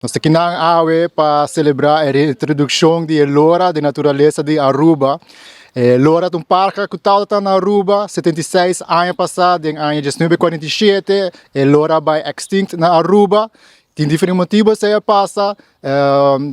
Nos ta kinan awe pa selebrá e reintrodukshon di e lora den naturalesa di Aruba. E lora ta un parha ku tabata ta na Aruba 76 aña pasá, den aña 1947 e lora a bai extinct na Aruba. Tin diferente motibu esei a pasa.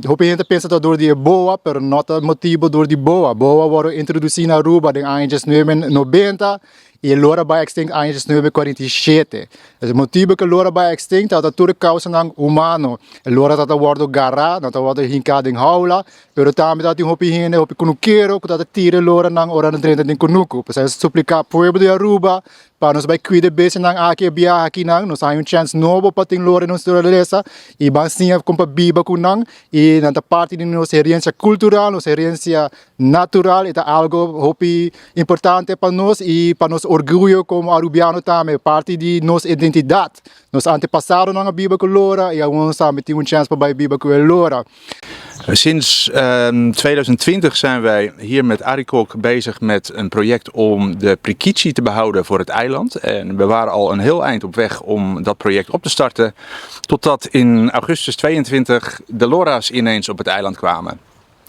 Hopi hende ta pensa ta dor di e boa, pero no ta motibu dor di boa. Boa a wòrdu introdusí na Aruba den aña 1990 i e lora bai extinct aña 1947. E motibu ku e lora bai extinct tabata tur e kausanan humano. E lora tabata wòrdu gará, nan tabata wòrdu hinká den haula, pero tambe tabatin hopi hende, hopi kunukero ku tabata tira e loranan ora nan drenta den kunuku. P'esei nos ta supliká pueblo di Aruba pa nos bai kuida e bestianan aki e biaha akinan. Nos a haña un chèns nobo pa tin lora den nos naturalesa i ban siña kon pa biba ku nan i nan ta parti di nos herensia kultural, nos herensia natural. E ta algo hopi importante pa nos i pa nos orguyo komo arubiano tambe, parti di nos identidat. Nos antepasadonan a biba ku lora i awor nos tambe tin un chèns pa bai biba ku e lora. Sinds 2020 zijn wij hier met Arikok bezig met een project om de Prikichi te behouden voor het eiland. En we waren al een heel eind op weg om dat project op te starten, totdat in augustus 22 de Lora's ineens op het eiland kwamen.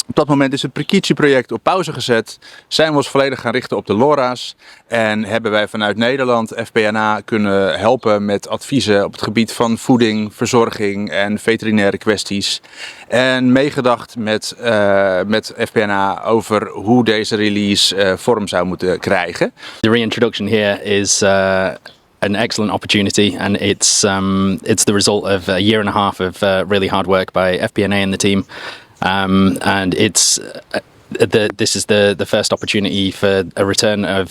Op dat moment is het Prikichi-project op pauze gezet, zijn we ons volledig gaan richten op de Lora's en hebben wij vanuit Nederland FPNA kunnen helpen met adviezen op het gebied van voeding, verzorging en veterinaire kwesties. En meegedacht met FPNA over hoe deze release vorm zou moeten krijgen. The reintroduction here is an excellent opportunity and it's the result of a year and a half of really hard work by FPNA and the team. And this is the first opportunity for a return of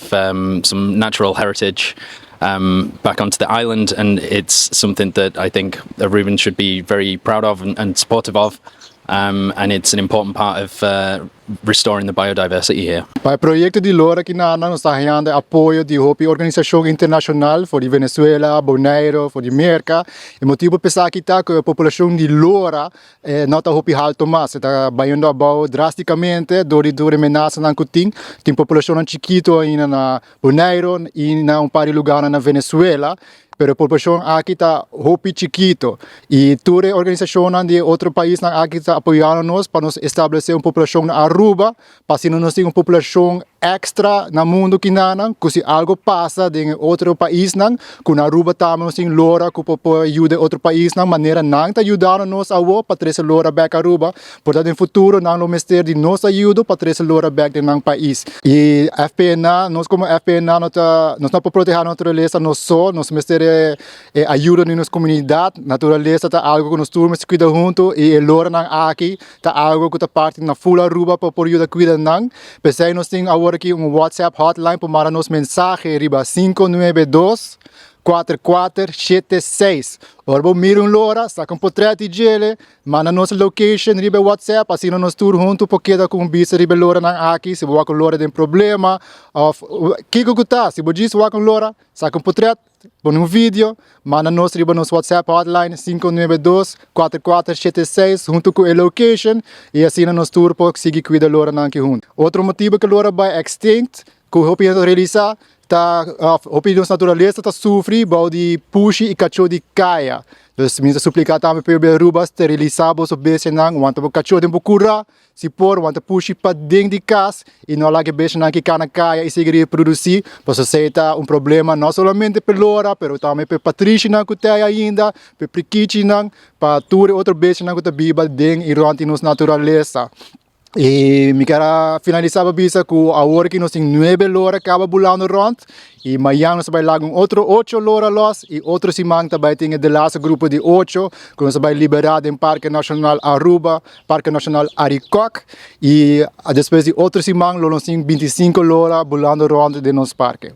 some natural heritage back onto the island, and it's something that I think Arubans should be very proud of and supportive of. And it's an important part of restoring the biodiversity here. Pa e proyekto di lora akinan nos ta hañando apoyo di hopi organisashon internashonal for di Venezuela, Bonaire, for di Merka. E motibu pa esaki ta ku e populashon di lora no ta hopi haltu mas, e ta bayendo abou drástikamente dor di tur e menasanan ku tin. Tin populashonnan chikitu ainda na Bonaire i na un par di lugarnan na Venezuela, pero e populashon aki ta hopi chikitu i tur e organisashonnan di e otro paisnan aki ta apoyando nos pa nos establesé un populashon na Aruba pa asina nos tin un populashon extra na mundu kinanan ku si algo pasa den e otro paisnan ku na Aruba tambe nos tin lora ku por por yuda e otro paisnan manera nan ta yudando nos awo pa trese lora bek Aruba. Por ta den futuro nan lo mester di nos ayudo pa trese lora bek den nan pais. I FPNA, nos komo FPNA no ta, nos no por protehá naturalesa nos so, nos mester e e ayudo di nos komunidat. Naturalesa ta algo ku nos tur mester kuida huntu i e loranan aki ta algo ku ta parti na ful Aruba pa por yuda kuida nan. P'esei nos tin awor aki un WhatsApp hotline por manda nos mensahe riba 592 4476. Ora bo mira un lora, saka un potrèt di djele, manda nos location riba e WhatsApp, asina nos tur huntu por keda ku un bista riba e loranan aki. Si bo wak un lora den problema òf kiko ku ta, si bo djis wak un lora, saka un potrèt, pone un video, manda nos riba nos WhatsApp hotline 592 4476 huntu ku e location i asina nos tur por sigui kuida loranan aki huntu. Otro motibu ku lora bai extinct ku hopi hende ta realisá ta òf hopi di nos naturalesa ta sufri bou di pushi i kachó di kaya. Dus mi ta supliká tambe pueblo di Aruba sterilisá boso bestianan, wanta bo kachó den bo kurá, si por wanta pushi paden di kas i no laga e bestianan ki kana kaya i sigui reprodusí, pasobra esei ta un problema no solamente pa e lora pero tambe pa e patrishinan ku ta ei ainda, pa e prikichinan, pa tur e otro bestianan ku ta biba den i rònt di nos naturalesa. I mi kier a finalisá pa bisa ku awor ki nos tin nuebe lora kaba bulando rònt i mañan nos ta bai laga un otro ocho lora lòs i otro siman ta bai tin e delaste grupo di ocho ku nos ta bai liberá den Parke Nashonal Aruba, Parke Nashonal Arikok i despues di otro siman lo nos tin 25 lora bulando rònt den nos parke.